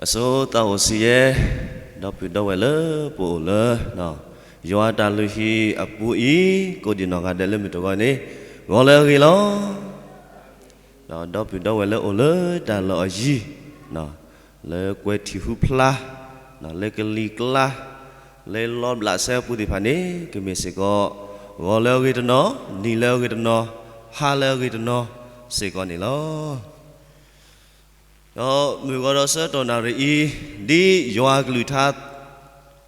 အဆိသးအိၣ်ဆံးယဲ, ဒီပုၢ်ဒီဝဲၢ်လၢပအိၣ်လၢ ယွၤတၢ်လုၢ်ဟံၣ်အပူၤအံၤ ကိးဒံးနီၢ်ဂၤဒဲးလၢမုၢ်တဂီၤန့ၣ် ဂီၤလၢအဂ့ၤလီၤ. ဒီပုၢ်ဒီဝဲၢ်လၢအိၣ်လၢတၢ်လီၢ်အယံၤ, လၢကွဲၤထံးဟူဖျါ, လၢကလံၤကျါ, လၢလီဘျးစဲအပူၤသ့ၣ်တဖၣ်န့ၣ် ကမ့ၢ်စ့ၢ်ကီး ဂီၤလၢအဂ့ၤတနီၤ, နံၤလၢအဂ့ၤတနီၤ, ဟါလၢအဂ့ၤတနီၤစ့ၢ်ကီးန့ၣ်လီၤ. ဒီးမုၢ်ဂီၤဒီးဆၢကတီၢ်နၣ်ရံၣ်အံၤ, ဒ်ယွၤအကလုၢ်ကထါ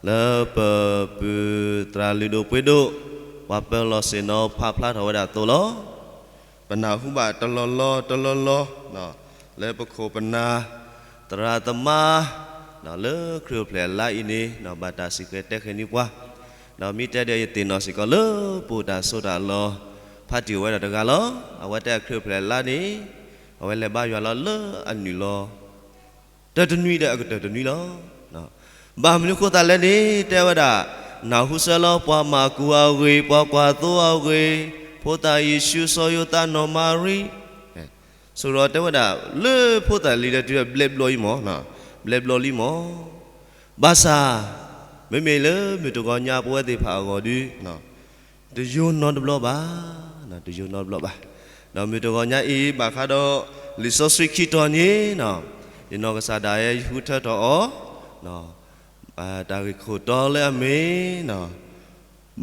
လၢပပုၢ်သရၣ်လုၢ်ဒိၣ်ပှ့ၤဒိၣ် ပှၤပၢၤလီၢ်ဆ့ၣ်နီၤဖးဖျါထီၣ်ဝဲဒၣ်အသိးလီၤ. ပနၢ်ဟူဘၣ်တလီၢ်လီၢ်တလီၢ်လီၢ် လၢပခိၣ်ပနၢ် သရၣ်သမါ လၢခရံာ်အိၣ်ဖျဲၣ်အလါအံၤန့ၣ် ဘၣ်တၢ်စံးဃဲၤတဲဃဲၤန့ၢ်ပှၤ, ဒီးမ့ၢ်တဲဒီးယသ့ၣ်နီၣ်စ့ၢ်ကီးလၢပအိၣ်တၢ်ဆိးတၢ်လီၤ ဖါတံၢ်အိၣ်ဝဲဒၣ်တဂၤလီၤ. အဝဲတဲခရံာ်အိၣ်ဖျဲၣ်အလါန့ၣ် အဝဲလဲၤဘါယွၤလီၤလၢအနုာ်လီၤ တၢတနွံဒီးအကတၢၢ်တနွံလီၤ. ဘၣ်မနုၤဃိသတးလဲၣ်န့ၣ် တဲဝဲဒၣ် နၢ်ဟူဆၢလီၤ ပှၤမၢ်ကူအဂ့ၢ်, ပှၤကွၢ်သိအဂ့ၢ်, ဖိသၣ်ယ့ၣ်ၡူး စီၤယိၤသး နီၢ်မၤရံ, ဆိၣ်ဒီးတဲဝဲဒၣ် လၢဖိသၣ်လံၤဒီးတုၤဘျဲးဘျီလံမး, ဘျဲးဘျီလံမး. ဘၣ်ဆၣ် မ့မ့ၢ်လၢမုၢ်တဂီၤညါပဝဲသ့ၣ်တဖၣ်အဂီၢ်ဒီး တယိၤနီတဘျီဘၣ်, တယိၤနီတဘျီဘၣ်. ဒီးမုၢ်တဂီၤညါအံၤ ဘၣ်ဃးဒီး လံာ်စီဆှံခံတီၤန့ၣ် ယနီၢ်ကစၢ်ဒၣ်ယဲ ယဃုထၢထီၣ်အီၤ တၢ်ဂ့ၢ်ခိၣ်တီလၢအမ့ၢ်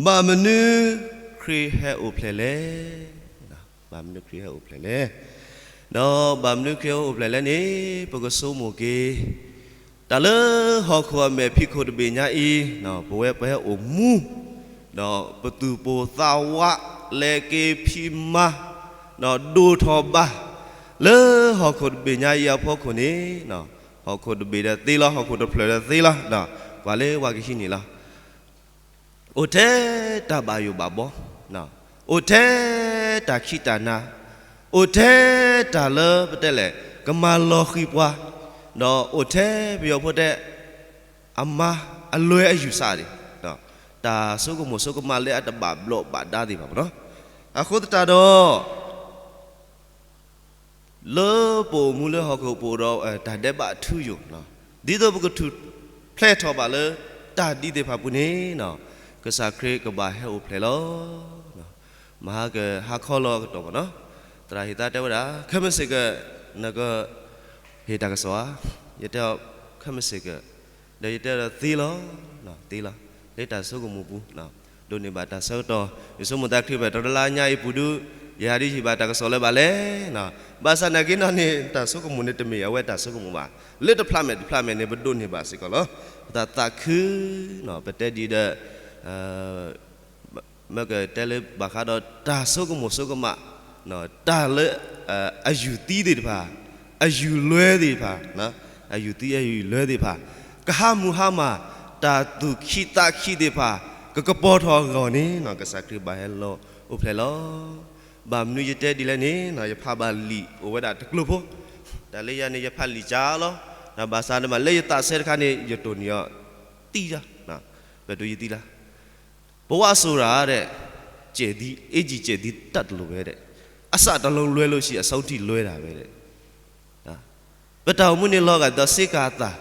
ဘၣ်မနုၤခရံာ်ဟဲအိၣ်ဖျဲၣ်လဲၣ်. ဘၣ်မနုၤခရံာ်ဟဲအိၣ်ဖျဲၣ်လဲၣ်. ဒီးဘၣ်မနုၤခရံာ်ဟဲအိၣ်ဖျဲၣ်လဲၣ်န့ၣ် ပကဆိကမိၣ်က့ၤ တၢ်လၢဟီၣ်ခိၣ်အမဲာ်ဖံးခိၣ်တဘ့ၣ်ညါအံၤ ပဝဲပဟဲအိၣ်မူ ဒီးပသူၣ်ပိၢ်သးဝး လဲၤက့ၤဖံးမၤ ဒီးဒိၣ်ထီၣ်ဘၣ် လၢဟီၣ်ခိၣ်တဘ့ၣ်ညါအံၤအဖီခိၣ်န့ၣ် ဟီၣ်ခိၣ်တဘ့ၣ်ဒီးသ့လီၤ, ဟီၣ်ခိၣ်တဖျၢၣ်ဒီးသ့လီၤ, ဒီးကွၢ်လၢပှၤကဟံးန့ၢ်လီၤ. အိၣ်ထဲတၢ်ဘၣ်ယိၣ်ဘၣ်ဘီ, အိၣ်ထဲတၢ်ခံးတၢ်နၤ, အိၣ်ထဲတၢ်လၢပတဲလဲၣ် ကမၤလီၤဃံၤပှၤ, ဒီးအိၣ်ထဲပယီၤဖိတဲ အမါအလွဲအယူၢ်စးန့ၣ်, တၢ်ဆိကမိၣ်ဆိကမးလၢအတဘၣ်ဘျီးဘၣ်ဒါသ့ၣ်တဖၣ်မ့ၢ်နီၤ. အဃိသတးဒီး လၢပအိၣ်မူလၢဟီၣ်ခိၣ်ပအိၣ်ဒီး တၢ်ဒဲးဘးထူယိာ်, ဒ်သိးပကထူၣ်ဖျဲးထီၣ်ဘၣ်လၢ တၢ်ဒ်သ့ၣ်တဖၣ်ပူၤန့ၣ်, ကစၢ်ခရံာ်ကဘၣ်ဟဲအိၣ်ဖျဲၣ်လီၤ. မဟါကဟါခီလီၤအကတီၢ်မ့ၢ်နီၤ, သရၣ်ဟ့ၣ်သါတဲဝဲဒၣ် ခဲမုၢ်ဆ့ၣ်က နကဟ့ၣ်တၢ်ကစီၣ်ဧါ, ယတဲအီၤ ခဲမုၢ်ဆ့ၣ်က ဒီးယတဲဒီးသ့လီၤ, သ့လီၤ, လၢတၢ်ဆိကမိၣ်ပူၤ ဒိးန့ၢ်ဘၣ်တၢ်ဆၢကတီၢ်, ယဆိကမိၣ်သးခရံာ်ဖဲတြီလါညါအံၤပူၤဒုး, ယဟးဒ်ယဟ့ၣ်ဘၣ်တၢ်ကစီၣ်လၢၤဘၣ်လဲၣ်. ဘၣ်ဆၣ်နာ်က့နီၢ်န့ၣ် တၢ်ဆိကမိၣ်န့ၣ်တမ့ၢ်အဝဲတၢ်ဆိကမိၣ်ဘၣ်, လၢတဖျးမဲာ်တဖျးမဲာ်န့ၣ် ပဒိးန့ၢ်ဘၣ်စ့ၢ်ကီးလီၤ. ပသးသးခု, ပတဲဒ်ဒီး မ့ၢ်ကတဲလၢဘၣ်ဃးဒီးတၢ်ဆိကမိၣ်ဆိကမး, တၢ်လၢ အယူၢ်သံသ့ၣ်တဖၣ်, အယူၢ်လွဲသ့ၣ်တဖၣ်, အယူၢ်သံအယူၢ်လွဲသ့ၣ်တဖၣ်, ကဟးမုၢ်ဟါမၢ်, တၢ်သူၣ်ခံးသးခံးသ့ၣ်တဖၣ် ကကပီၤထီၣ်အဂီၢ်န့ၣ် ကစၢ်ခရံာ်ဘၣ်ဟဲလီၤအိၣ်ဖျဲၣ်လီၤ. ဘၣ်မနုၤယတဲဒ်လဲၣ်န့ၣ် ယဖးဘၣ်လံာ်အိၣ်ဝဲဒၣ်တကျိၤဖိ, တၢ်လၢယၤန့ၣ် ယဖးလံာ်ကၠါလီၤ. ဘၣ်ဆၣ်န့ၣ်မးလၢယသးစဲတခါန့ၣ် ယတိၢ်န့ၢ်အီၤ သံလီၤ, ပဒိယသံလီၤ. ပဝဲအစိၤရၣ်ဒဲး, ကဲးသံ, အ့ကံၢ်ကဲးသံတၢ်တလိၣ်ဝဲဒဲး, အစးတလုံးလွဲလို့ရှိရင် အဆုံးထိလွဲတာပဲဒဲး. ပတၢ်အိၣ်မူန့ၣ်လီၤဂာ်ဒီးစ့ကၤအသၣ်,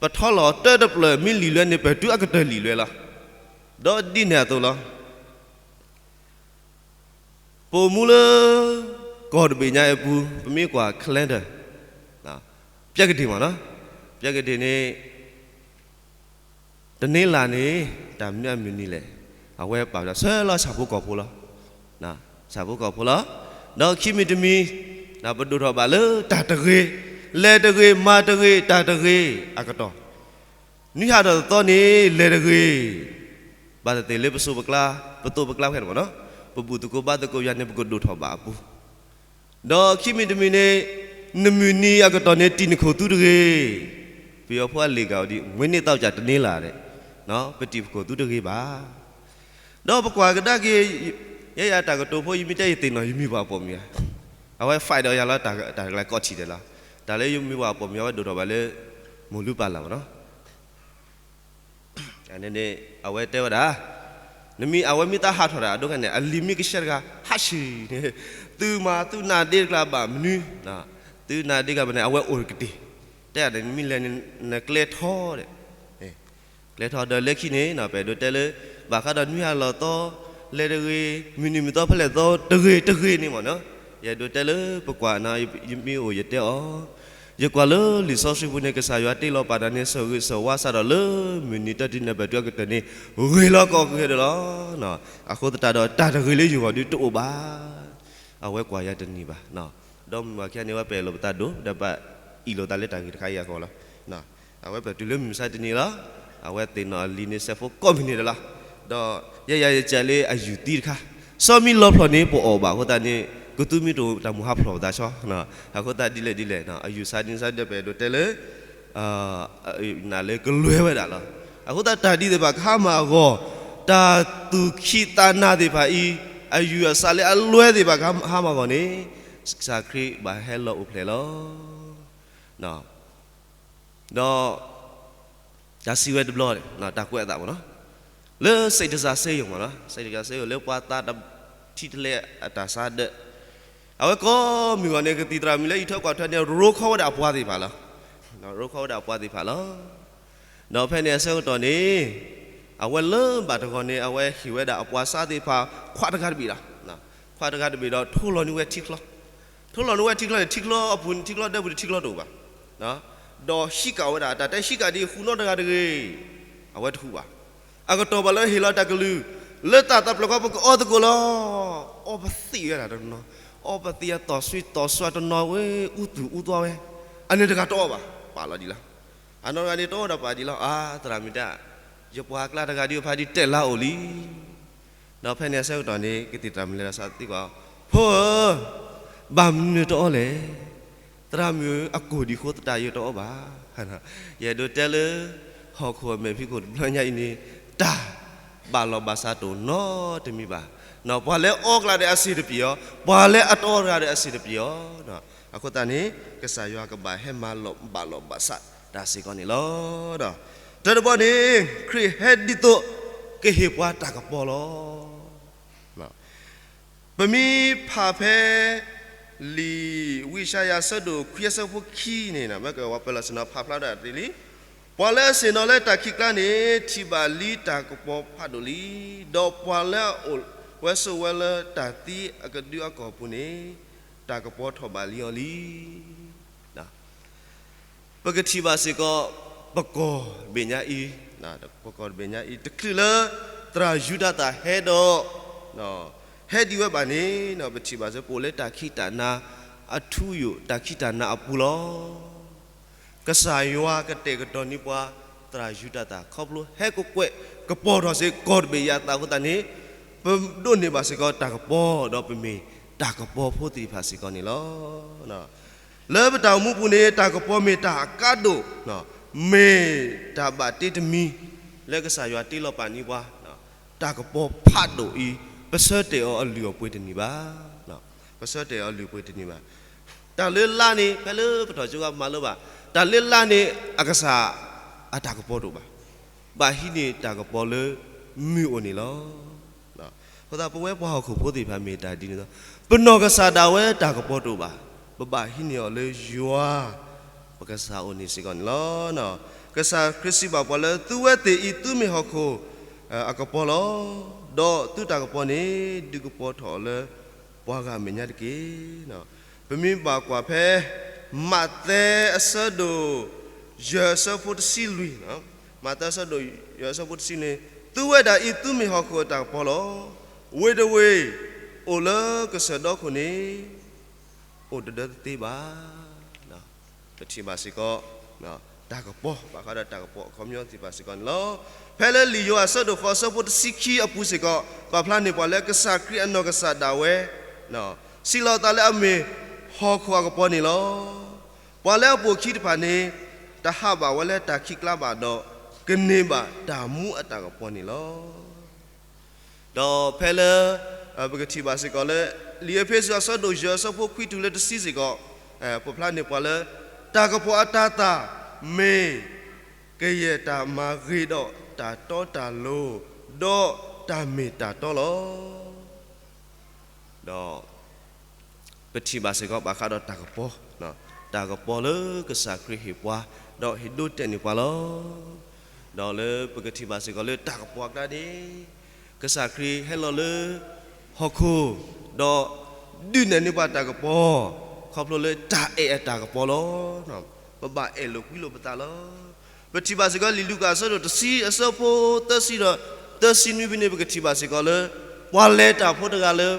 ပထီလီၤတၢတပျၢၢ်မ့ၢ်လံာ်လွဲန့ၣ် ပတုၤအကတၢၢ်လံာ်လွဲလီၤ. ဒီးဒ်န့ၣ်အသိးလီၤ. ပအိၣ်မူလၢ ကီၢ်တဘ့ၣ်ညါအံၤအပူၤ ပမ့ၢ်ကွၢ် calendar, ပျဲကဒ့ၣ်မ့ၢ်နီၤ, ပျဲကဒ့ၣ်န့ၣ် တနံၤလၢ်န့ၣ် တၢ်မနုၤအမုၢ်နံၤလဲၣ်, အဝဲပာ်ဝဲဒၣ်ဆၢလီၤဆၣ်ဖိကီၢ်ဖိလီၤ. ဆၣ်ဖိကီၢ်ဖိလီၤ. ဒီးခံမံၤတမံၤ ပဒိၣ်ထီၣ်ဘၣ်လၢတၢ်တဂ့ၤ, လဲၤတဂ့ၤ, မၤတဂ့ၤ, တၢ်တဂ့ၤအကတီၢ်, နွံဟးထီၣ်တသီန့ၣ် လဲၤတဂ့ၤ, ဘၣ်သ့ၣ်သ့ၣ်လၢပစိပကျါ, ပသိးပကျါဖဲန့ၣ်မ့ၢ်နီၤ, ပဘူၣ်သကိးဘါသကိးယွၤန့ၣ် ပကဒိၣ်ထီၣ်ဘၣ်အပူၤ ဒီးခံမံၤတမံၤန့ၣ် နမုၢ်နံၤအကတီၢ်န့ၣ် တံၢ်နခိၣ်သူတဂ့ၤ. ပယီၤဖိအလံာ်ဂၤအီၤဒ် မွေးနေ့သောကြာ တနင်္လာဒဲး, ပတံၢ်ပခိၣ်သူတဂ့ၤဘၣ်. ဒီးပကွၢ်ကဒါက့ၤ ယဲယၤတၢ်ကတိၤဖိ ယမ့ၢ်တဲယသ့ၣ်နီၣ် ယမံၤပှၤပိာ်မုၣ်ဧါ, အဝဲ fight ဒီးယၤလီၤ တၢ်တဂၤလၢ်ကီးထံၣ်ဒဲးလီၤ. တၢ်လၢယမံၤပှၤပိာ်မုၣ် အဝဲဒိၣ်ထီၣ်ဘၣ်လၢ မိၢ်လုၢ်ပၢ်လၢ်မ့ၢ်နီၤ. န့ၣ် အဝဲတဲဝဲဒၣ်, နမ့ၢ်အဝဲမ့ၢ်တၢ်ဟးထီၣ်တၢ်အဒိခဲန့ၣ် အလံၤမ့ၢ်ကဆှဲတဂၤ ဟးဆှံန့ၣ်, သုမၤသုနါဒ့တကျါဘၣ်မနုၤ, သုနါဒ့တကျါဘၣ်န့ၣ် အဝဲအိၣ်ကတ့ၢ်. တဲအဒၣ်နမ့ၢ်လဲၤန့ၣ် နကျဲထီဒီး ကျဲထီဒီးလၢခံန့ၣ် ပအဲၣ်ဒိးတဲလၢ ဘၣ်ဃးဒီးနွံဟးလီၤသီ လဲၤတဂ့ၤ မုၢ်နံၤမုၢ်သီဖဲလဲၣ်သီတဂ့ၤတဂ့ၤန့ၣ်မ့ၢ်နီၤ ယအဲၣ်ဒိးတဲလၢပကွၢ်န့ၣ် ယမ့ၢ်အိၣ်ယတဲအီၤ ယကွၢ်လၢလံာ်စီဆှံပူၤန့ၣ် ကစၢ်ယွၤတ့လီၤပာ်တၢ်န့ၣ် စၢဂ့ၤစၢဝါစးထီၣ်လၢမုၢ်နံၤတၢတနံၤနၣ်ရံၣ်ဘၣ်တုၤအကတၢၢ်န့ၣ် ဂ့ၤလီၤကိးက့ၤဒီးလီၤ. အဃိသတးဒီးတၢ်တဂ့ၤလၢယဂီၢ်ဒုတအိၣ်ဘၣ်. အဝဲကွၢ်ယၤတန့ၢ်ဘၣ်. ဒီးမုၢ်ဝၤခံဂၤန့ၣ် အဝဲပအဲၣ်လိာ်ပသးဒိၣ် ဒီးပအ့ၣ်လိာ်သးလၢတၢ်ဂ့ၢ်တခါအံၤအဂီၢ်လီၤ. အဝဲပတုၤလၢမုၢ်မဆါတနံၤလီၤ. အဝဲသ့ၣ်နီၣ်အလံၤန့ၣ် စဲးဖိကိးမုၢ်နံၤဒဲးလီၤ. ဒီးယဲယၤယကးလၢအယူၢ်သံတခါ စီၤမံလီဖျိၣ်န့ၣ် ပအီၣ်ဘၣ်အဃိသတးန့ၣ် ကသူမံတအိၣ်တၢ်မုၢ်ဟါဖျိၣ်ပသးဆီ အဃိသတးဒ်လဲၣ်ဒ်လဲၣ် အယူၢ်စါဒ်န့ၣ်စါဒ်လဲၣ် ပအဲၣ်ဒိးတဲလၢ နလၢကလွဲဝဲဒၣ်လီၤ. အဃိသတးတၢ်ဒ်သ့ၣ်တဖၣ်ကဟါမၢ်အဂီၢ် တၢ်သူၣ်ခံးသးနၤသ့ၣ်တဖၣ်အံၤ အယူၢ်အစးလၢအလွဲသ့ၣ်တဖၣ်ကဟါမၢ်အဂီၢ်န့ၣ် ကစၢ်ခရံာ်ဘၣ်ဟဲလီၤအိၣ်ဖျဲၣ်လီၤ. ဒီး တၢ်စံးဝဲတဘျီ တၢ်ကွဲးအသးမ့ၢ်နီၤ လၢစံးတစၢ်စ့ယိၣ်မ့ၢ်နီၤ စံးတစၢ်စ့ယိၣ် လၢပှၤသးတထံၣ်တလဲအတၢ်ဆါဒၢး အဝဲကိးမုၢ်ဂီၢ်န့ၣ် ကသံၣ်သရၣ်မုၣ်လၢအံးထွဲကွၢ်ထွဲန့ၣ် ရိခီဝဲဒၣ်အပှၤသ့ၣ်တဖၣ်လီၤ. ရိခီဝဲဒၣ်အပှၤသ့ၣ်တဖၣ်လီၤ. ဒီးဖဲန့ၣ်အဆၢကတီၢ်န့ၣ် အဝဲလၢဘၣ်တဂီၤန့ၣ် အဝဲဟ့ၣ်ဝဲဒၣ်အပှၤဆါသ့ၣ်တဖၣ် ခွးတဂၤတဘ့ၣ်ဒီး ခွးတဂၤတဘ့ၣ်ဒီး ထိလီၤန့ၢ်ဝဲထံချီ ထိလီၤန့ၢ်ဝဲထံချီန့ၣ် ထံချီအပူၤန့ၣ် ထံချီဒၢပူၤန့ၣ် ထံချီတအိၣ်ဘၣ်. ဒီးဟံးကၣ်ဝဲဒၣ် တၢ်တဲဟံးကၣ်ဒ်ဃုာ်နီတဂၤတဂ့ၤ အဝဲတဃုာ်ဘၣ်. အကတီၢ်ဘၣ်လၢဟ့ၣ်လီၤတၢ်ကလုၢ် လၢတၢ်သးဖျၢၣ်ခီ ပကအီသကိးလီၤ. အီပသံးဝဲဒၣ်တနီၤ အီပသံးအသီၣ်ဆှံသီၣ်ဆှံတနီၤဝဲ အူသူၣ်အူသွါဝဲ အန့ၣ်တဂၤတအီဘၣ် ပာ်လီၤဒံးလီၤ. အနီၢ်တဂၤန့ၣ်တအီဒီးပာ်ဒံးလီၤ အါ သရၣ်မုၣ်တဲ ယပှၤကျါတဂၤဒ်အဖါဒ်တဲာ်လါအိၣ်လံ ဒီးဖဲန့ၣ်အဆၢကတီၢ်န့ၣ် ကသံၣ်သရၣ်မုၣ်လဲၤဒီးစးသံကွၢ် ဖိဧၢ, ဘၣ်မနုၤတအီလဲၣ်. သရၣ်မုၣ်ဧၢ, အကိၢ်ဒံးဃိသတးယတအီဘၣ်. ယအဲၣ်ဒိးတဲလၢ ဟီၣ်ခိၣ်အမဲာ်ဖံးခိၣ်တဘျီညါအံၤန့ၣ် တၢ်ဘၣ်လီၤဘၣ်စးတအိၣ်နီတမံၤဘၣ်. ပှၤလၢအီကျါဒီးအစ့ၣ်တပျံၤအီၤ, ပှၤလၢအတအီတဂၤဒီးအစ့ၣ်တပျံၤအီၤ. အဃိသတးန့ၣ် ကစၢ်ယွၤကဘၣ်ဟဲမၤလီၤဘၣ်လီၤဘၣ်စးတၢ်စ့ၢ်ကီးန့ၣ်လီၤ. တၢ်တဘီန့ၣ် ခရံာ်ဟဲဒ်သိး ကဟ့ၣ်ပှၤတၢ်ကပီၤလီၤ. ပမ့ၢ်ဖးဖဲ လံာ်ဝံယၡါယၤအဆၢဒိၣ်ခွံအဆၢဖိခံန့ၣ် မ့ၢ်ကဝီၤပၢၤလီၢ်ဆ့ၣ်နီၤဖးဖျါဒၣ်တ့ၢ်လံ. ပှၤလၢအဆ့ၣ်နီၤလၢတၢ်ခံးကျါန့ၣ် ထံၣ်ဘၣ်လံတၢ်ကပီၤဖးဒိၣ်လံ, ဒီးပှၤလၢအအိၣ်ဝဲဆိးဝဲလၢတၢ်သံအကဒုအကီၢ်ပူၤန့ၣ် တၢ်ကပီၤထီၣ်ဘၣ်လံအီၤလံ. ပကထံၣ်ဘၣ်စ့ၢ်ကီး ပကီၢ်တဘ့ၣ်ညါအံၤ, ပကီၢ်တဘ့ၣ်ညါအံၤ တချုးလၢ သရၣ်ယူဒၤသၣ်ဟဲဒီး ဟဲဒံးဝဲဘၣ်န့ၣ် ပထံၣ်ဘၣ်စ့ၢ်ကီး ပအိၣ်လၢတၢ်ခံးတၢ်နၤအထူအယိာ် တၢ်ခံးတၢ်နၤအပူၤလီၤ. ကစၢ်ယွၤကတဲာ်ကတီၤန့ၢ်ပှၤ သရၣ်ယူဒၤသၣ် ခီဖျိဟဲကကွဲးကပီၤထီၣ်စ့ၢ်ကီး ကီၢ်တဘ့ၣ်ယၤသးအဃိသတးန့ၣ် ပဒိးန့ၢ်ဘၣ်စ့ၢ်ကီးတၢ်ကပီၤ ဒီးပမ့ၢ်တၢ်ကပီၤဖိသ့ၣ်တဖၣ်စ့ၢ်ကီးန့ၣ်လီၤ. လၢပတၢ်အိၣ်မူပူၤန့ၣ် တၢ်ကပီၤမ့ၢ်တၢ်အကါဒိၣ်, မ့ၢ်တၢ်ဘၣ်တ့တမံၤ လၢကစၢ်ယွၤတ့လီၤပာ်န့ၢ်ပှၤ တၢ်ကပီၤဖးဒိၣ်အံၤ ပဆၢတဲာ်အီၤအလုၢ်အပှ့ၤတန့ၢ်ဘၣ်. ပဆၢတဲာ်အီၤအလုၢ်အပှ့ၤတန့ၢ်ဘၣ်. တၢ်လၢလါန့ၣ် ဖဲလၢပထီၣ်ကၠိကမၤလိဘၣ်, တၢ်လၢလါန့ၣ် အကစၢ်အတၢ်ကပီၤတအိၣ်ဘၣ်. ဘၣ်ဟံးန့ၢ်တၢ်ကပီၤလၢမုၢ်အိၣ်န့ၣ်လီၤ. အဃိသတး ပဝဲပှၤဟီၣ်ခိၣ်ဖိသ့ၣ်တဖၣ်မ့ၢ်တၢ်ဒ်န့ၣ်လီၤ. ပနီၢ်ကစၢ်ဒၣ်ဝဲတၢ်ကပီၤတအိၣ်ဘၣ်. ပဘၣ်ဟံးန့ၢ်အီၤလၢယွၤ ပကစၢ်အိၣ်န့ၣ်စ့ၢ်ကီးန့ၣ်လီၤ. ကစၢ်ခရံာ်စံးဘၣ်ပှၤလၢ သုဝဲသ့ၣ်အံၤ သုမ့ၢ်ဟီၣ်ခိၣ်အကပီၤလီၤ. ဒီးသုတၢ်ကပီၤန့ၣ် ဒုးကပီၤထီၣ်အီၤလၢပှၤဂၤအမဲာ်ညါတက့ၢ်. ပမ့ၢ်ဘၣ်ကွၢ်ဖဲ မးသဲအဆၢဒိၣ်ယဲၢ်အဆၢဖိတဆံလွံၢ်, မးသဲအဆၢဒိၣ်ယဲၢ်အဆၢဖိတဆံလွံၢ်န့ၣ် သုဝဲဒၣ်အံၤ သုမ့ၢ်ဟီၣ်ခိၣ်အတၢ်ကပီၤလီၤ. ဝ့ၢ်တဝ့ၢ် အိၣ်လၢကစၢၢ်ဒီခိၣ်န့ၣ် အိၣ်တဒၢတသ့ဘၣ်. ပထံၣ်ဘၣ်စ့ၢ်ကီး တၢ်ကပီၤ ဘၣ်ဃးဒီးတၢ်ကပီၤအခီပညီသ့ၣ်တဖၣ်စ့ၢ်ကီးန့ၣ်လီၤ. ဖဲလၢလံာ်ယိၤဟၣ်အဆၢဒိၣ်ဃိးအဆၢဖိတဆံခံအပူၤစ့ၢ်ကီး ပာ်ဖျါန့ၢ်ပှၤလၢကစၢ်ခရံာ်အနီၢ်ကစၢ်ဒၣ်ဝဲ စံးလီၤအသးလၢအမ့ၢ်ဟီၣ်ခိၣ်အကပီၤန့ၣ်လီၤ. ပှၤလၢအပိာ်ခံတဖၣ်န့ၣ် တဟးဘၣ်ဝဲလၢတၢ်ခံးကျါဘၣ်ဒီး ကန့ၢ်ဘၣ်တၢ်မူအတၢ်ကပီၤန့ၣ်လီၤ. ဒီးဖဲလၢ ပကထံၣ်ဘၣ်စ့ၢ်ကီးလၢ လံာ်အ့းဖ့းစူးအဆၢဒိၣ်ယဲၢ်အဆၢဖိခွံတုၤလၢတဆံစ့ၢ်ကီး ပာ်ဖျါန့ၢ်ပှၤလၢ တၢ်ကပီၤအတၤသၣ် မ့ၢ် ကယဲၢ်တၢ်မၤဂ့ၤဒီးတၢ်တီတၢ်လိၤ ဒီးတၢ်မ့ၢ်တၢ်တီလီၤ. ဒီး ပထံၣ်ဘၣ်စ့ၢ်ကီးဘၣ်ဃးဒီးတၢ်ကပီၤ, တၢ်ကပီၤလၢကစၢ်ခရံာ်ဟ့ၣ်ပှၤ, ဒီးဟ့ၣ်ဒိတဲာ်န့ၢ်ပှၤလီၤ. ဒီးလၢပကထံၣ်ဘၣ်စ့ၢ်ကီးလၢတၢ်ကပီၤအကျါန့ၣ်, ကစၢ်ခရံာ်ဟဲလီၤလၢ ဟီၣ်ခိၣ်, ဒီးဒုးနဲၣ်န့ၢ်ပှၤတၢ်ကပီၤ, ခီဖျိလၢတၢ်အဲၣ်အတၢ်ကပီၤလီၤ. ပဘၣ်အဲၣ်လိာ်ကွံလိာ်ပသးလီၤ. ပထံၣ်ဘၣ်စ့ၢ်ကီး လံာ်လူၤကၣ်အဆၢဒိၣ်တဆံ အဆၢဖိသၢဆံဒီးသၢဆံနွံဖဲန့ၣ် ပကထံၣ်ဘၣ်စ့ၢ်ကီးလၢ ပှၤလဲၤတၢ်ဖိတဂၤလၢ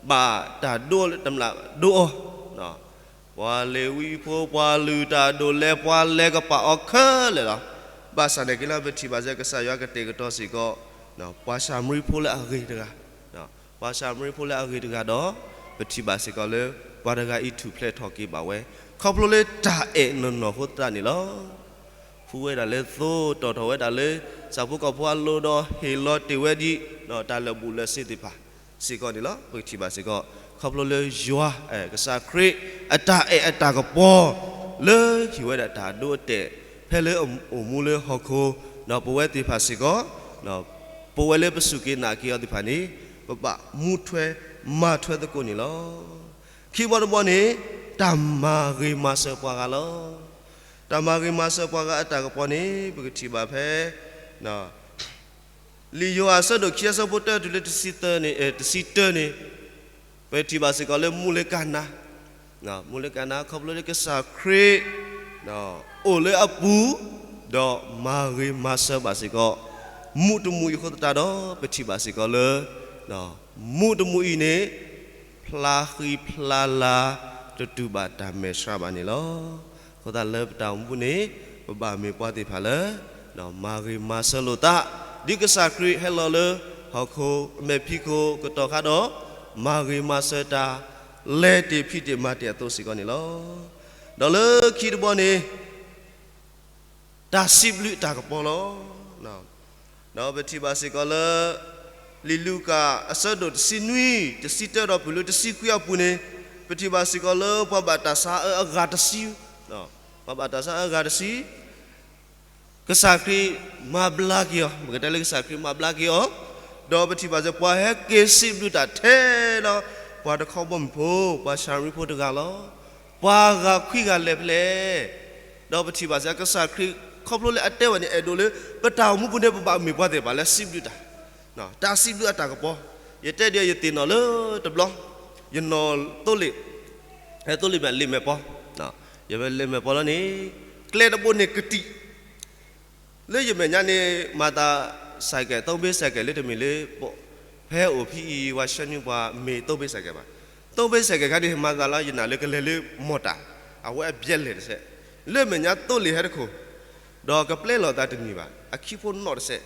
ဘၣ်တၢ်ဒိအီၤလၢတမျၢ်ဒိအီၤ, ပှၤလ့ၤဝံဖိ ပှၤလုၢ်တၢ်ဒိၣ်လဲ ပှၤလဲၤကပာ်အီၤခဲလၢာ်လီၤ. ဘၣ်ဆၣ်န့ၣ်က့လၢပထံၣ်ဘၣ်စ့ၢ်ကီး ကစၢ်ယွၤကတဲာ်ကတီၤစ့ၢ်ကီး ပှၤၡၤမရံဖိလၢအဂ့ၤတဂၤ, ပှၤၡၤမရံဖိလၢအဂ့ၤတဂၤဒီး ပထံၣ်ဘၣ်စ့ၢ်ကီးလၢ ပှၤတဂၤအံၤထူၣ်ဖျဲးထီၣ်က့ၤဘၣ်ဝဲ ခီဖျိလၢတၢ်အဲၣ်နီၢ်နီၢ်အဃိသတးန့ၣ်လီၤ. ဖှူဝဲဒၣ်လၢသိ, တီၣ်ထီၣ်ဝဲဒၣ်လၢ ဆၣ်ဖိကီၢ်ဖိအလိၤဒီး ဟ့ၣ်လီၤတ့ၢ်ဝဲဒ် တၢ်လၢာ်ဘူၣ်လၢာ်စ့သ့ၣ်တဖၣ်စ့ၢ်ကီးန့ၣ်လီၤ. ပကထံၣ်ဘၣ်စ့ၢ်ကီး ခီဖျိလၢယွၤ ကစၢ်ခရံာ် အတၢ်အဲၣ်အတၢ်ကပီၤ လၢဟ့ၣ်ဝဲဒၣ်တၢ်ဒိအတဲာ် ဖဲလၢအအိၣ်မူလၢဟီၣ်ခိၣ်, ဒီးပဝဲသ့ၣ်တဖၣ်စ့ၢ်ကီး ပဝဲလၢပစူၢ်က့ၤနာ်က့ၤအီၤသ့ၣ်တဖၣ်န့ၣ် ပဘၣ်မူထွဲမၤထွဲသကိးန့ၣ်လီၤ. ခံဘီတဘီန့ၣ် တၢ်မၤဂ့ၤမၤစၢၤပှၤဂၤလီၤ. တၢ်မၤဂ့ၤမၤစၢၤပှၤဂၤအတၢ်ကပီၤန့ၣ် ပကထံၣ်ဘၣ်ဖဲ လံာ်ယိၤဟၣ်အဆၢဒိၣ်ခံအဆၢဖိတၢတုၤလၢတဆံသၢန့ၣ်, တဆံတၢန့ၣ်, ပထံၣ်ဘၣ်စ့ၢ်ကီးလၢမူးလၢကၤနၤ, မူးလၢကၤနၤ ခီဖျိလၢကစၢ်ခရံာ် အိၣ်လၢအပူၤ, ဒီးမၤဂ့ၤမၤစၢၤဘၣ်စ့ၢ်ကီး မူးတမူးအံၤအဃိသတးဒီး ပထံၣ်ဘၣ်စ့ၢ်ကီးလၢ မူးတမူးအံၤန့ၣ် ဖျါဃံဖျါလၤ တတူၢ်ဘၣ်တၢ်မဲာ်ဆှးဘၣ်န့ၣ်လီၤ. အဃိသတးလၢပတၢ်အိၣ်မူန့ၣ် ပဘၣ်မ့ၢ်ပှၤသ့ၣ်တဖၣ်လၢ မၤဂ့ၤမၤစၢၤလိာ်သး ဒ်ကစၢ်ခရံာ်ဟဲလီၤလၢ ဟီၣ်ခိၣ်အမဲာ်ဖံးခိၣ်ကတီၢ်ခါဒီး မၤဂ့ၤမၤစၢၤတၢ် လဲၤတ့ၢ်ဖံးတ့ၢ်မၤတ့ၢ်အသိးစ့ၢ်ကီးန့ၣ်လီၤ. ဒီးလၢခံတဘီန့ၣ် တၢ်စံးဘျုးအတၢ်ကပီၤလီၤ. ဒီးပထံၣ်ဘၣ်စ့ၢ်ကီးလၢ လံာ်လူၤကၣ်အဆၢဒိၣ်တဆံနွံ တဆံတၢဒီးတုၤလၢတဆံခွံအပူၤန့ၣ် ပထံၣ်ဘၣ်စ့ၢ်ကီးလၢ ပှၤဘၣ်တၢ်ဆါအၢအဂၤတဆံ, ပှၤဘၣ်တၢ်ဆါအၢအဂၤတဆံ ကစၢ်ခရံာ်မၤဘျါက့ၤအီၤ, ပကတဲလၢကစၢ်ခရံာ်မၤဘျါက့ၤအီၤ, ဒီးပထံၣ်ဘၣ်စ့ၢ် ပှၤဟဲက့ၤစံးဘျုးတၢ်ထဲလီၤ ပှၤတခီဘီမုၢ်ဖိ, ပှၤၡၤမရံဖိတဂၤလီၤ. ပှၤဂၤခွံဂၤလဲၤဖဲလဲၣ်. ဒီးပထံၣ်ဘၣ်စ့ၢ် ကစၢ်ခရံာ်ခီဖျိလၢအတဲဝဲန့ၣ် အဲၣ်ဒိးလၢ ပတၢ်အိၣ်မူပူၤန့ၣ် ပဘၣ်မ့ၢ်ပှၤသ့ၣ်တဖၣ်လၢစံးဘျုးတၢ်, တၢ်စံးဘျုးအတၢ်ကပီၤ, ယတဲဒ်ယသ့ၣ်နီၣ်လၢတဘျီ, ယနီၣ်သိလ့ၣ်, သိလ့ၣ်မဲာ်လ့ၣ်မဲာ်ပီ, ယဝဲလ့ၣ်မဲာ်ပီလီၤန့ၣ် ကျဲတဘိန့ၣ်ကတံာ် လၢယမဲာ်ညါန့ၣ် မၤသး ဆိုင်ကယ် သုံးဘီးဆိုင်ကယ် လၢတမ့ၢ်လၢ ဖဲအိၣ်ဖဲအံၤ ဝဲဆှၢနုၢ်ပှၤမ့ၢ် သုံးဘီးဆိုင်ကယ် ဘၣ်, သုံးဘီးဆိုင်ကယ် ခါန့ၣ် မၤသးလီၤ ယနာ်လၢကလဲၤလၢမီၢ်တၢ်, အဝဲအဘျဲၣ်လဲၣ်တစဲး, လၢမဲာ်ညါသိလ့ၣ်ဟဲတခိၣ်, ဒီးကပျဲလီၤသးတန့ၢ်ဘၣ်, အခံဖိနီၣ်တစဲး,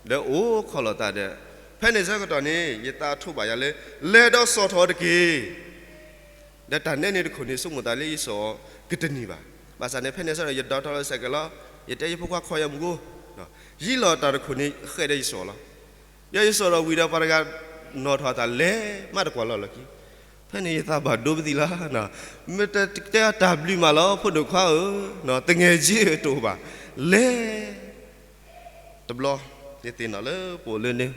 ဒီးအိၣ်ခိးလီၤသးဒီး, ဖဲန့ၣ်ဆၢကတီၢ်န့ၣ် ယသးထိးဘၣ်ယၤလၢ လဲၤဒီးစိာ်ထီၣ်တက့ၢ် ဒီးတၢ်နဲန့ၣ်တခိၣ်န့ၣ် ဆိကမိၣ်သးလၢယစိာ်အီၤကတန့ၢ်ဘၣ်. ဘၣ်ဆၣ်န့ၣ် ဖဲန့ၣ်ဆၢကတီၢ် ယဒိးထီၣ်လီၤ ဆိုင်ကယ် လီၤ, ယတဲယဖိခွါ ခိးယၤမုၢ်ကိ, ယံာ်လီၤတၢ်တခိၣ်န့ၣ် ဃဲးဒီးယစိာ်လီၤ. ယဲယစိာ်ဒီးဝံၤဒီး ပှၤတဂၤနီၣ်ထီၣ်အသးလဲၤမးတကွၢ်လီၤလီၢ်ခံ, ဖဲန့ၣ်ယသးဘၣ်ဒိပသံလီၤ. မ့ၢ်တဲတၢ်ဘျုးမးလီၤ ဖိဒိၣ်ခွါဧၢ, တငဲးက့တအိၣ်ဘၣ်, လဲၤ တဘျီ, ယသ့ၣ်နီၣ်လၢပအိၣ်လၢန့ၣ်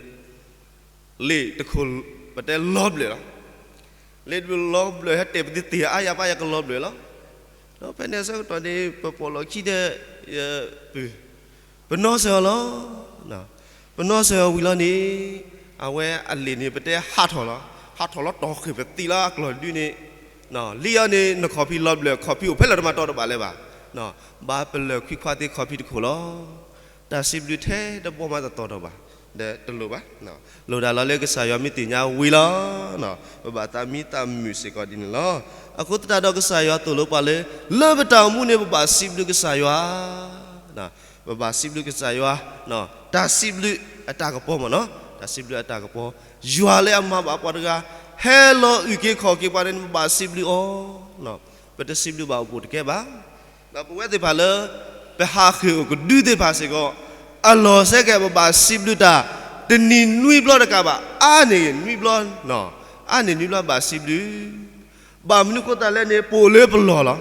လ့ၣ်တခိၣ် ပတဲလီၤဘျၢၣ်လီၤ. လ့ၣ်တဘျီလီၤဘျၢၣ် ဟဲတဲာ်ပသံသ့ၣ်အါယၤပၢ်ယၤကလီၤဘျၢၣ်လီၤ. ဒီးဖဲန့ၣ်ဆၢကတီၢ်န့ၣ် ပပိာ်လီၢ်ခံဒီး ယပုၢ် ပနီၣ်စၢၤအီၤလီၤ. ပနီၣ်စၢၤအီၤဝံၤလီၤန့ၣ် အဝဲအလ့ၣ်န့ၣ် ပတဲဟးထီၣ်လီၤ. ဟးထီၣ်လီၤတီၢ်ဃ့ၢ်ပသံလီၤအကျီၢ်ဒုန့ၣ် လံအီၤန့ၣ် နခီၣ်ဖံးလီၤဘျၢၣ်ခီၣ်ဖံးအိၣ်ဖဲလဲၣ်တမၤတီတဘၣ်လၢၤဘၣ်. ဘၣ်ပလၢၢ်ခွံခွါသ့ခီၣ်ဖံးတခိၣ်လီၤ. တၢ်စံးဘျုးထဲတဘီမးတတီၤတီၤဘၣ်, ဒီးတလိၣ်ဘၣ်. လိၣ်ဒၣ်လီၤလၢကစၢ်ယွၤမ့ၢ်သ့ၣ်ညါဝံၤလီၤ. ပဘၣ်သးမံသးမုာ်စ့ၢ်ကီးဒ်န့ၣ်လီၤ. အဃိသတးဒီးကစၢ်ယွၤသိၣ်လိပှၤလၢ လၢပတၢ်အိၣ်မူန့ၣ် ပဘၣ်စံးဘျုးကစၢ်ယွၤ ပဘၣ်စံးဘျုးကစၢ်ယွၤ, တၢ်စံးဘျုးအတၢ်ကပီၤမ့ၢ်နီၤ, တၢ်စံးဘျုးအတၢ်ကပီၤ, ယွၤလၢအမၤဘၣ်ပှၤတဂၤ, ဟဲလီၤအုၣ်က့ၤခီၣ်က့ၤပှၤန့ၣ် ပဘၣ်စံးဘျုးအီၤ, ပတစံးဘျုးဘၣ်အိၣ်ဘူးတကဲဘၣ်. ဒီးပဝဲသ့ၣ်တဖၣ်လၢ ပဟးဃ့ၢ်အိၣ်ကဒုသ့ၣ်တဖၣ်စ့ၢ်ကီး, အလီၢ်စဲကဲ ပဘၣ်စံးဘျုးတၢ် တနံၤနွံဘျီတကးဘၣ်, အါန့ၢ်နွံဘျီ, အါန့ၢ်နွံဘျီဘၣ်စံးဘျုး, ဘၣ်မနုၤဃိသတးလဲၣ်န့ၣ် ပအိၣ်လၢပလီၢ်လီၤ.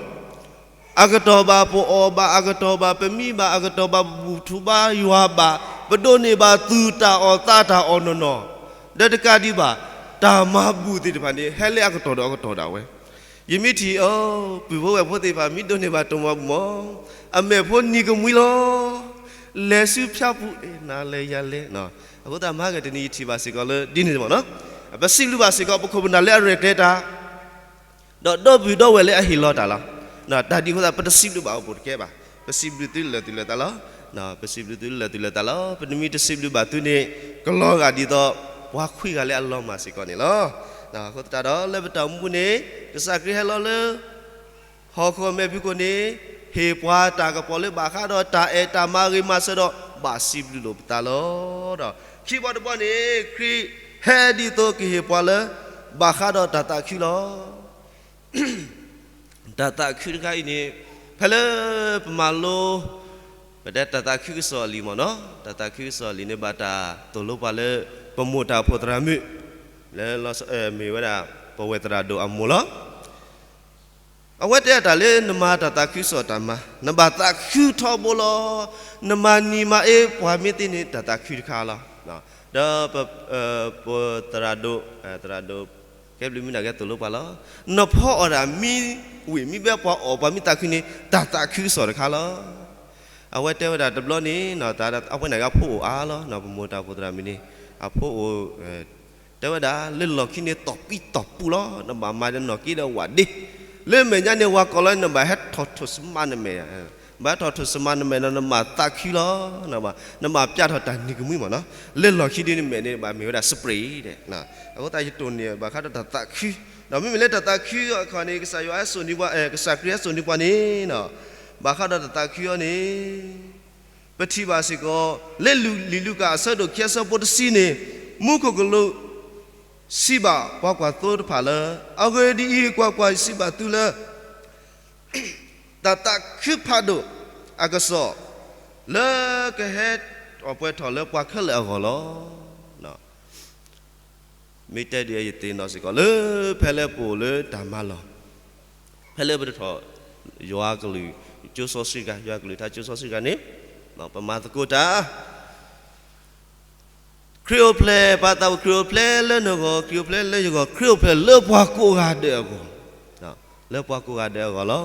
အကတီၢ်ဘၣ်ပအီၣ်ဘၣ်, အကတီၢ်ဘၣ်ပမံဘၣ်, အကတီၢ်ဘၣ်ပဘူၣ်ထူဘါယွၤဘၣ်, ပဒိးန့ၢ်ဘၣ်သူၣ်တၢ်အီၣ်သးတၢ်အီၣ်နီၢ်နီၢ်, ဒီးတကးဒံးဘၣ်, တၢ်မၤဘူၣ်သ့ၣ်တဖၣ်န့ၣ် ဟဲလၢအကတီၢ်ဒီးအကတီၢ်ဒၣ်ဝဲ. ယမ့ၢ်ထံၣ်အီၤ ပုၢ်ဖိဝဲၢ်ဖိသ့ၣ်တဖၣ် မ့ၢ်ဒိးန့ၢ်ဘၣ်တၢ်မၤပူၤမး, အမဲာ်ဖိနံၤကမှံလီၤ. လဲၤဆူဖၠါပူၤ နၤလဲၤယၤလဲၤ, အဃိသတးမဟါကတနံၤယထံၣ်ဘၣ်စ့ၢ်ကီးလၢဒ်န့ၣ်မးနီၤ, ပစံးဘျုးဘၣ်စ့ၢ်ကီး ပခိၣ်ပနၢ်လၢအရဲၣ်ကျဲၤတၢ် ဒီးဒီပုၢ်ဒီဝဲၢ်လၢအဟ့ၣ်လီၤတၢ်လီၤ. တၢ်ဒ်အဃိသတး ပတစံးဘျုးဘၣ်အိၣ်ဘူးတကဲဘၣ်, ပစံးဘျုးသုလၢာ်သူၣ်လၢာ်သးလီၤ. ပစံးဘျုးသုလၢာ်သူၣ်လၢာ်သးလီၤ. ပမ့ၢ်တစံးဘျုးဘၣ်သုန့ၣ် ကလီၤဂာ်ဒ်သိး ပှၤခွံဂၤလၢအလီၤမၢ်စ့ၢ်ကီးန့ၣ်လီၤ. အဃိသတးဒီး လၢပတၢ်အိၣ်မူပူၤန့ၣ် ကစၢ်ခရံာ်ဟဲလီၤလၢ ဟီၣ်ခိၣ်မဲာ်ဖုၣ်ကိာ်န့ၣ် ဟ့ၣ်ပှၤတၢ်ကပီၤလၢဘၣ်ဃးဒီးတၢ်အဲၣ်တၢ်မၤဂ့ၤမၤစၢၤဒီး ဘၣ်စံးဘျုးလိာ်ပသးလီၤ. ဒီးခံဘီတဘီန့ၣ် ခရံာ်ဟဲဒ်သိးကဟ့ၣ်ပှၤလၢ ဘၣ်ဃးဒီးတၢ်သးခုလီၤ. တၢ်သးခုတခါအံၤန့ၣ် ဖဲလၢပမၤလိ ပတဲတၢ်သးခုကစီၣ်အလံာ်မ့ၢ်နီၤ, တၢ်သးခုကစီၣ်အလံာ်န့ၣ် ဘၣ်တၢ်သိၣ်လိပှၤလၢ ပမိၢ်တၢ်အိၣ်ဖှိၣ်သရၣ်မုၣ် လၢလီၤ မ့ၢ်ဝဲဒၣ် ပဝဲၢ်သရၣ်ဒိၣ်အမိၢ်လီၤ. အဝဲတဲအတၢ်လၢနမၤတၢ်သးခုကစီၣ်တၢ်မၤ နဘၣ်သးခုထီဘိလီၤ. နမၤနံၤမၤအ့ ပှၤမ့ၢ်သ့န့ၣ် တၢ်သးခုတခါလီၤ. ဒီး ပသရၣ်ဒိၣ် သရၣ်ဒိၣ် ကဲဘျုးမုၢ်နၤကဲသိၣ်လိပှၤလီၤ. နဖီအီၣ်တၢ်မံဝံၤမံဘဲပှၤအီၣ်ပှၤမ့ၢ်သးခုန့ၣ် တၢ်သးခုကစီၣ်တခါလီၤ. အဝဲတဲဝဲဒၣ်တဘျီန့ၣ် အဝဲန့ၣ်က့အဖိအိၣ်အါလီၤ. ပမိၢ်တၢ်အိၣ်ဖှိၣ်သရၣ်မုၣ်န့ၣ် အဖိအိၣ် တဲဝဲဒၣ် လၢလီၢ်ခံန့ၣ် တီၢ်ပံတီၢ်ပူၤလီၤ. နဘၣ်မၤဒီးနီၢ်က့ဒီးဝၣ်ဒ့, လၢမဲာ်ညါန့ၣ် ဝၤကိးလီၤ နဘၣ်ဟဲထီၣ်ထိၣ်စမါနမဲာ်, ဘၣ်ဟဲထီၣ်ထိၣ်စမါနမဲာ်ဒီး နဘၣ်သးခုလီၤ. နဘၣ်ပျၢ်ထီၣ်တၢ်နံၤကမှံမ့ၢ်နီၤ. လၢလီၢ်ခံဒ်န့ၣ်မဲာ်န့ၣ် ဘၣ်မ့ၢ်ဝဲဒၣ် spray ဒီး အဃိသတးယတိၢ်န့ၢ်ဘၣ်ဃးဒီးတၢ်သးခု, ဒီးမ့မ့ၢ်လၢတၢ်သးခုအခီန့ၣ် ကစၢ်ယွၤဟဲစိာ်န့ၢ်ပှၤ ကစၢ်ခရံာ်ဟဲစိာ်န့ၢ်ပှၤန့ၣ် ဘၣ်ဃးဒီးတၢ်သးခုအီၤန့ၣ် ပထံၣ်ဘၣ်စ့ၢ်ကီး လၢလံာ်လူၤကၣ်အဆၢဒိၣ်ခံအဆၢဖိတဆံန့ၣ် မူခိၣ်ကလူး စံးဘၣ်ပှၤကွၢ်သိတဖၣ်လၢ အဂ့ၢ်ဒ်အံၤ, ကွၢ်ကွၢ်, ယစံးဘၣ်သုလၢ တၢ်သးခုဖးဒိၣ်အကစီၣ် လၢကဟဲထီၣ်ပှဲၤထီၣ်လၢပှၤခဲလၢာ်အဂီၢ်လီၤ. မ့ၢ်တဲဒ်အံၤ ယသ့ၣ်နီၣ်စ့ၢ်ကီးလၢ ဖဲလၢပအိၣ်လၢတၢ်မၤလီၢ်, ဖဲလၢပတထီၣ် ယွၤကလုၢ်ကၠိစီဆှံတဂၤ, ယွၤကလုၢ်ကထါကၠိစီဆှံတဂၤန့ၣ် ပမၤသကိးတၢ် ခရံာ်အိၣ်ဖျဲၣ်, ပာ်သးဝဲ ခရံာ်အိၣ်ဖျဲၣ်လၢနဂီၢ်, ခရံာ်အိၣ်ဖျဲၣ်လၢယဂီၢ်, ခရံာ်အိၣ်ဖျဲၣ်လၢပှၤကိးဂၤဒဲးအဂီၢ်, လၢပှၤကိးဂၤဒဲးအဂီၢ်လီ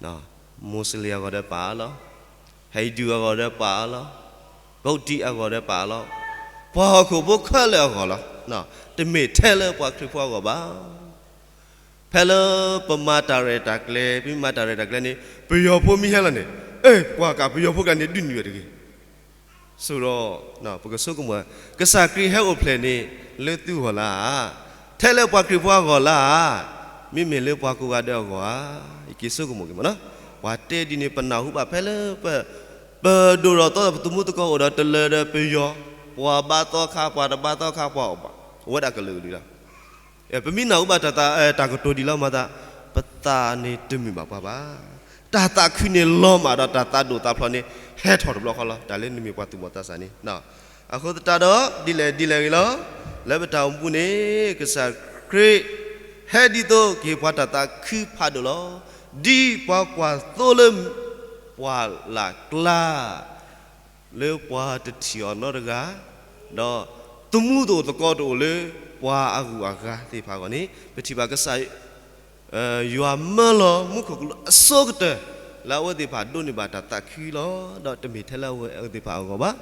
ၤ. မိၣ်စလ့ၣ်အဂီၢ်ဒီးပာ်အါလီၤ, ဟဲဒူအဂီၢ်ဒီးပာ်အါလီၤ, ဘုဒံအဂီၢ်ဒီးပာ်အါလီၤ, ပှၤဟီၣ်ခိၣ်ဖိခဲလၢာ်အဂီၢ်လီၤ. တမ့ၢ်ထဲလၢပှၤခရံာ်ဖိအဂီၢ်ဘၣ်. ဖဲလၢပမၤတၢ်ရဲၣ်တၢ်ကျဲၤ, ပမၤတၢ်ရဲၣ်တၢ်ကျဲၤန့ၣ် ပယီၤဖိမ့ၢ်ဟဲလီၤန့ၣ်, အဲ ပှၤကး ပယီၤဖိကးန့ၣ် ဒုးနုာ်ဝဲတဂ့ၤ. ဆိဒီး ပကဆိကမိၣ်, ကစၢ်ခရံာ်ဟဲအိၣ်ဖျဲၣ်န့ၣ် လၢသုဂီၢ်လၢဧါ, ထဲလၢပှၤခရံာ်ဖိအဂီၢ်လၢဧါ, မ့မ့ၢ်လၢပှၤကိးဂၤဒဲးအဂီၢ်ဧါ, ယက့ၤဆိကမိၣ်က့ၤမ့ၢ်နီၤ. ပှၤတဲဒ်န့ၣ် ပနၢ်ဟူဘၣ်ဖဲလၢ ပဒိၣ်ဒီးသီ ပသမူသကိးအိၣ်ဒီးတလၢဒီးပယီၤ, ပှၤဘါသီခါ ပှၤတဘါသီခါ ပှၤအိၣ်ဘၣ်, အိၣ်ဝဲဒၣ်ကလုာ်ကလုာ်လီၤ. ပမ့ၢ်နၢ်ဟူဘၣ်တၢ် တၢ်ကတိၤဒ်လီၤမၤသး, ပသးန့ၣ်တမုာ်ဘၣ်ပှၤဘၣ်. တၢ်သးခုန့ၣ်လီၤမၢ်ဒီး တၢ်သးဒိၣ်သးဖျိးန့ၣ် ဟဲထီၣ်တဘျီဃီလီၤ. တၢ်လၢနမ့ၢ်ပှၤသူၣ်ဘီၣ်သးစၢ်န့ၣ်, အဃိသတးဒီး ဒ်လဲၣ်ဒ်လဲၣ်ဂ့ၤလီၤ, လၢပတၢ်အိၣ်မူန့ၣ် ကစၢ်ခရံာ် ဟဲဒ်သိးကဟ့ၣ်ပှၤတၢ်သးခုဖးဒိၣ်လီၤ. ဒ်ပှၤကွၢ်သိလၢ ပှၢ်လၢ်ကျါ လၢပှၤတထံၣ်အီၤနီတဂၤ, ဒီးသမူတအိၣ်သကိးတအိၣ်လၢ ပှၤအဂုၤအဂၤသ့ၣ်တဖၣ်အဂီၢ်န့ၣ် ပထံၣ်ဘၣ်ကစၢ် ယွၤမၢလီၤမူခိၣ်ကလူးအဆိကတၢၢ် လၢအဝဲသ့ၣ်တဖၣ်ဒိးန့ၢ်ဘၣ်တၢ်သးခုလီၤ. ဒီးတမ့ၢ်ထဲလၢအဝဲသ့ၣ်တဖၣ်အဂီၢ်ဘၣ်,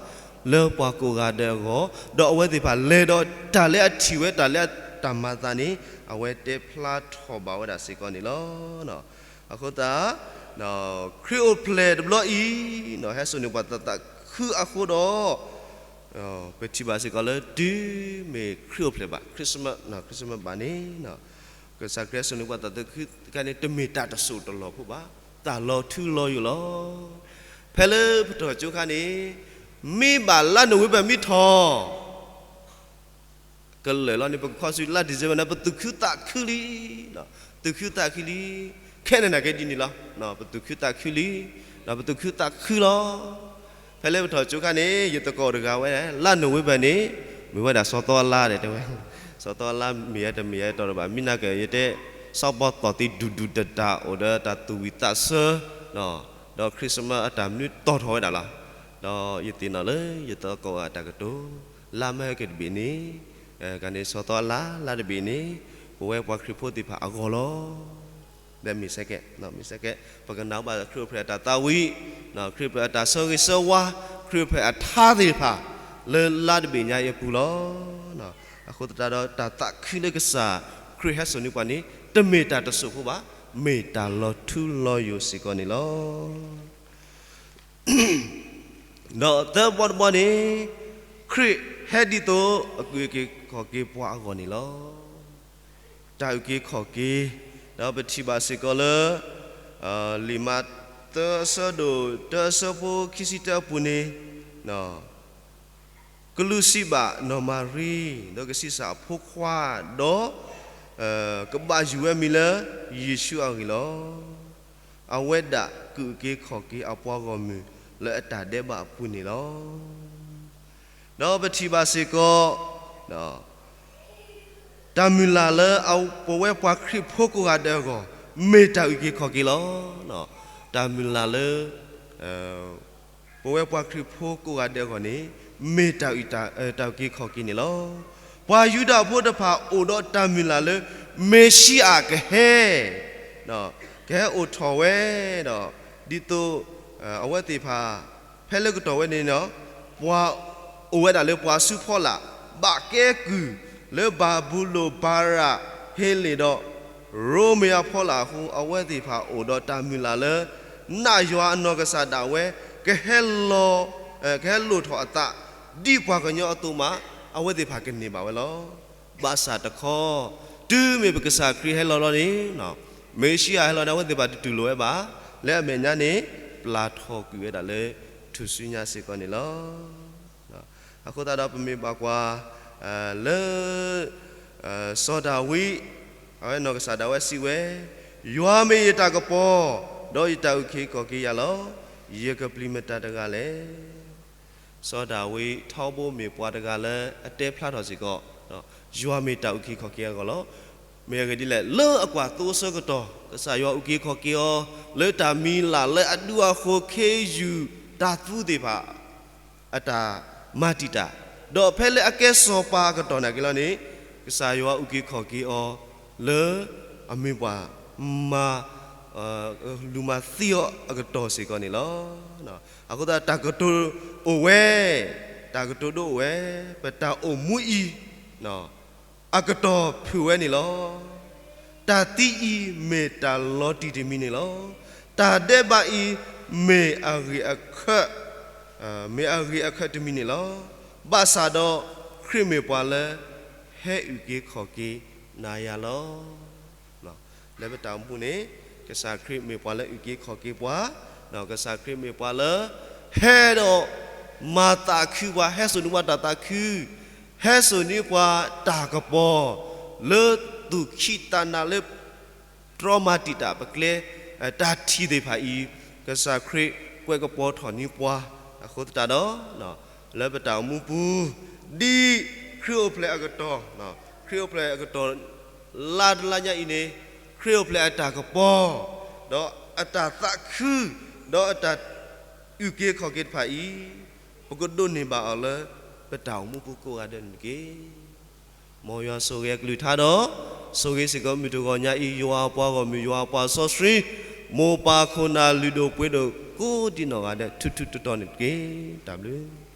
လၢပှၤကိးဂၤဒဲးအဂီၢ်, ဒီးအဝဲသ့ၣ်တဖၣ်လဲၤဒီးတၢ်လၢအထံၣ်ဝဲတၢ်လၢအတၢ်မၤသးန့ၣ် အဝဲတဲဖျါထီၣ်ဘၣ်ဝဲဒၣ်စ့ၢ်ကီးန့ၣ်လီၤ. အဃိသတး ခရံာ်အိၣ်ဖျဲၣ်တဘျီအံၤ ဟဲစိာ်န့ၢ်ပှၤတၢ်သးခုအဃိဒီး ပထံၣ်ဘၣ်စ့ၢ်ကီးလၢတုၤမ့ၢ်ခရံာ်အိၣ်ဖျဲၣ်ဘၣ် Christmas, Christmas ဘၣ်န့ၣ် ကစၢ်ခရံာ်ဟဲစိာ်န့ၢ်ပှၤတၢ်သးခုတခါန့ၣ် တမ့ၢ်တၢ်တစိၢ်တလီၢ်ဖိဘၣ်, တၢ်လီၤထူလီၤယိာ်လီၤ. ဖဲလၢပထီၣ်ကၠိခါန့ၣ် မ့ၢ်ဘၣ်လါနိၣ်ဝ့ဘၢၣ်မ့ၢ်ထီၣ် ကလၢာ်လီၤန့ၣ် ပကခီဆူလါ December န့ၣ် ပသူၣ်ခုသးခုလံ, သူၣ်ခုသးခုလံ. ခဲန့ၣ်နကဲဒ်န့ၣ်လီၤ, ပသူၣ်ခုသးခုလံ, ပသူၣ်ခုသးခုလီၤ. ဖဲလၢပထီၣ်ကၠိခါန့ၣ် ယသကိးတဂၤဝဲ လါနိၣ်ဝ့ဘၢၣ်န့ၣ် မ့ၢ်ဝဲဒၣ်စီၤသီအလါဒီးတဲဝဲ, စီၤသီအလါမ့ၢ်ယဲတမ့ၢ်ယဲတီတဘၣ် မ့ၢ်နာ်က့ ယတဲ စီၤပီသီၣ်သံဒူၣ်ဒူၣ်တတၢ်အိၣ်ဒီးတၢ်သူၣ်ဝံၣ်သးဆၢ ဒီး Christmas အတၢ်မနုၤတီၢ်ထီၣ်ဝဲဒၣ်လီၤ. ဒီးယသ့ၣ်နီၣ်လၢယသကိးအတၢ်ကတိၤ လါမၢဟဲက့ၤတဘ့ၣ်န့ၣ်, ကန့ၣ်စီၤသီအလါ လါတဘ့ၣ်န့ၣ် ပဝဲပှၤခရံာ်ဖိသ့ၣ်တဖၣ်အဂီၢ်လီၤ. မ့ၢ်စဲကဲ, မ့ၢ်စဲကဲ, ပကနၣ်ဘၣ်ခရံာ်အိၣ်ဖျဲၣ်အတၢ်သးဝံၣ်, ခရံာ်အိၣ်ဖျဲၣ်အတၢ်ဆၢဂ့ၤဆၢဝါ, ခရံာ်အိၣ်ဖျဲၣ်အထါသ့ၣ်တဖၣ် လၢလါတဘ့ၣ်ညါအံၤအပူၤလီၤ. အဃိသတးဒီး တၢ်သးခုလၢကစၢ်ခရံာ်ဟဲစိာ်န့ၢ်ပှၤန့ၣ် တမ့ၢ်တၢ်တစိၢ်ဖိဘၣ်, မ့ၢ်တၢ်လီၤထူလီၤယိာ်စ့ၢ်ကီးန့ၣ်လီၤ. ဒီးသၢဘီတဘီန့ၣ်, ခရံာ်ဟဲဒ်သိးအကအုၣ်က့ၤခီၣ်က့ၤပှၤအဂီၢ်န့ၣ်လီၤ. တၢ်အုၣ်က့ၤခီၣ်က့ၤ, ဒီးပထံၣ်ဘၣ်စ့ၢ်ကီးလၢ လံာ်မးသဲအဆၢဒိၣ်တၢအဆၢဖိခံဆံတၢအပူၤန့ၣ်, ကလူးစံးဘၣ်နီၢ်မၤရံ, ဒီးကဆံးစၢ်အဖိခွါ, ဒီး ကဘၣ်ယုၢ်ဝဲမံၤလၢယ့ၣ်ၡူးအဂ့ၢ်လီၤ. အဝဲဒၣ်ကအုၣ်က့ၤခီၣ်က့ၤအပှၤဂီၢ်မုၢ်လၢအတၢ်ဒဲးဘးအပူၤန့ၣ်လီၤ. ဒီးပထံၣ်ဘၣ်စ့ၢ်ကီး တၢ်မုၢ်လၢ်လၢပဝဲပှၤခရံာ်ဖိကိးဂၤဒဲးအဂီၢ် မ့ၢ်တၢ်အုၣ်က့ၤခီၣ်က့ၤလီၤ. တၢ်မုၢ်လၢ်လၢ ပဝဲပှၤခရံာ်ဖိကိးဂၤဒဲးအဂီၢ်န့ၣ် မ့ၢ်တၢ်အုၣ်က့ၤခီၣ်က့ၤန့ၣ်လီၤ. ပှၤယူဒၤဖိတဖၣ်အိၣ်ဒီးတၢ်မုၢ်လၢ်လၢ မ့ၤၡံအၤကဟဲ ကဟဲအိၣ်ထီၣ်ဝဲဒီး ဒ်သိး အဝဲသ့ၣ်တဖၣ် ဖဲလၢကတီၢ်ဝဲန့ၣ် ပှၤအိၣ်ဝဲဒၣ်လၢပှၤအစုဖီလာ် ဘၣ်ကဲကုၢ်လၢဘၤဘူလိၣ်ဘၤရၣ်ဟ့လ့ၣ်ဒီး ရိမ့ၤအဖီလာ်အဃိ အဝဲသ့ၣ်တဖၣ်အိၣ်ဒီးတၢ်မုၢ်လၢ်လၢ နာ်ယွၤအနီၢ်ကစၢ်ဒၣ်ဝဲ ကဟဲလီၤ ကဟဲလိၣ်ထီၣ်အသး ဒ်ပှၤကညီအသိးမး အဝဲသ့ၣ်တဖၣ်ကန့ၢ်ဘၣ်ဝဲလီၤ. ဘၣ်ဆၣ်တခီ တုၤမ့ၢ်ပကစၢ်ခရံာ်ဟဲလီၤလီၤန့ၣ် မ့ၤၡံအၤဟဲလီၤန့ၣ် အဝဲသ့ၣ်တဖၣ်တတူၢ်လိာ်ဝဲဘၣ်. လၢအမဲာ်ညါန့ၣ် ပျၢ်ထီၣ်ကွံာ်ဝဲဒၣ်လၢထူၣ်စုညါစ့ၢ်ကီးန့ၣ်လီၤ. အဃိသတးဒီးပမ့ၢ်ဘၣ်ကွၢ် လၢ စီၤဒၤဝံး အဝဲနီၢ်ကစၢ်ဒၣ်ဝဲစံးဝဲ, ယွၤမ့ၢ်ယတၢ်ကပီၤ, ဒီးယတၢ်အုၣ်က့ၤခီၣ်က့ၤယၤလီၤ. ယကပျံၤမတၤတဂၤလဲၣ်. စီၤဒၤဝံးထီဘိမ့ၢ်ပှၤတဂၤလၢအတဲဖျါထီၣ်စ့ၢ်ကီး ယွၤမ့ၢ်တၢ်အုၣ်က့ၤခီၣ်က့ၤအဂီၢ်လီၤ. မ့ၢ်အဂ့ၢ်ဒ်လဲၣ် လၢအကွၢ်သိအဆၢကတီၢ် ကစၢ်ယွၤအုၣ်က့ၤခီၣ်က့ၤအီၤ လၢတၢ်မံၤလၢ်လၢအဒူအဃိ ခ့ယုၢ်တၢ်သူသ့ၣ်တဖၣ် အတၢ်မၤတံာ်တာ်, ဒီးဖဲလၢအကဲစီၤပၤအကတီၢ်နာ်က့ၤလီၤန့ၣ် ကစၢ်ယွၤအုၣ်က့ၤခီၣ်က့ၤအီၤ လၢအမ့ၢ်ပှၤမၤ လူၤမၤသံအီၤအကတီၢ်စ့ၢ်ကီးန့ၣ်လီၤ. အဃိသတး တၢ်ကတိၤအိၣ်ဝဲ, တၢ်ကတိၤဒိအိၣ်ဝဲ, ပတၢ်အိၣ်မူအံၤ အကတီၢ်ဖုၣ်ဝဲန့ၣ်လီၤ. တၢ်သံအံၤမ့ၢ်တၢ်လီၤတံၢ်တမံၤန့ၣ်လီၤ. တၢ်ဒဲးဘးအံၤ မ့ၢ်အဂ့ၢ်အခၢး, မ့ၢ်အဂ့ၢ်အခၢးတမံၤန့ၣ်လီၤ. ဘၣ်ဆၣ်ဒီး ခရံာ်မ့ၢ်ပှၤလၢ ဟဲအုၣ်က့ၤခီၣ်က့ၤနၤယၤလီၤ. လၢပတၢ်အိၣ်မူန့ၣ် ကစၢ်ခရံာ်မ့ၢ်ပှၤလၢအုၣ်က့ၤခီၣ်က့ၤပှၤ, ဒီးကစၢ်ခရံာ်မ့ၢ်ပှၤလၢ ဟဲဒီး မၤသးခုပှၤ ဟဲစိာ်န့ၢ်ပှၤတၢ်သးခု, ဟဲစိာ်န့ၢ်ပှၤတၢ်ကပီၤ လၢသူၣ်ခံသးနးလၢ တြီမၤတံာ်တာ်ပကျဲ တၢ်ထံၣ်သ့ၣ်တဖၣ်အံၤ ကစၢ်ခရံာ်ကွဲးကပီၤထီၣ်န့ၢ်ပှၤ အဃိသတးဒီး လၢပတၢ်အိၣ်မူပူၤ ဒ်ခရံာ်အိၣ်ဖျဲၣ်အကတီၢ်, ခရံာ်အိၣ်ဖျဲၣ်အကတီၢ် လါတလါညါအံၤန့ၣ် ခရံာ်အိၣ်ဖျဲၣ်အတၢ်ကပီၤ ဒီးအတၢ်သးခု ဒီးအတၢ်အုၣ်က့ၤခီၣ်က့ၤတဖၣ်အံၤ ပကဒိးန့ၢ်ဘၣ်အီၤလၢ ပတၢ်အိၣ်မူပူၤကိးဂၤဒဲးန့ၣ်တက့ၢ်. မ်ယွၤဆိၣ်ဂ့ၤအကလုၢ်ကထါဒီး ဆိၣ်ဂ့ၤစ့ၢ်ကီးမုၢ်တဂီၤညါအံၤ ယွၤအပှၤဂီၢ်မုၢ် ယွၤအပှၤစီဆှံ မိၢ်ပၢ်ခိၣ်နၢ်လုၢ်ဒိၣ်ပှ့ၤဒိၣ်ကိးဒံနီၢ်ဂၤဒဲး ထူးထူးတီၤတီၤန့ၣ်တက့ၢ်. တၢ်ဘျုး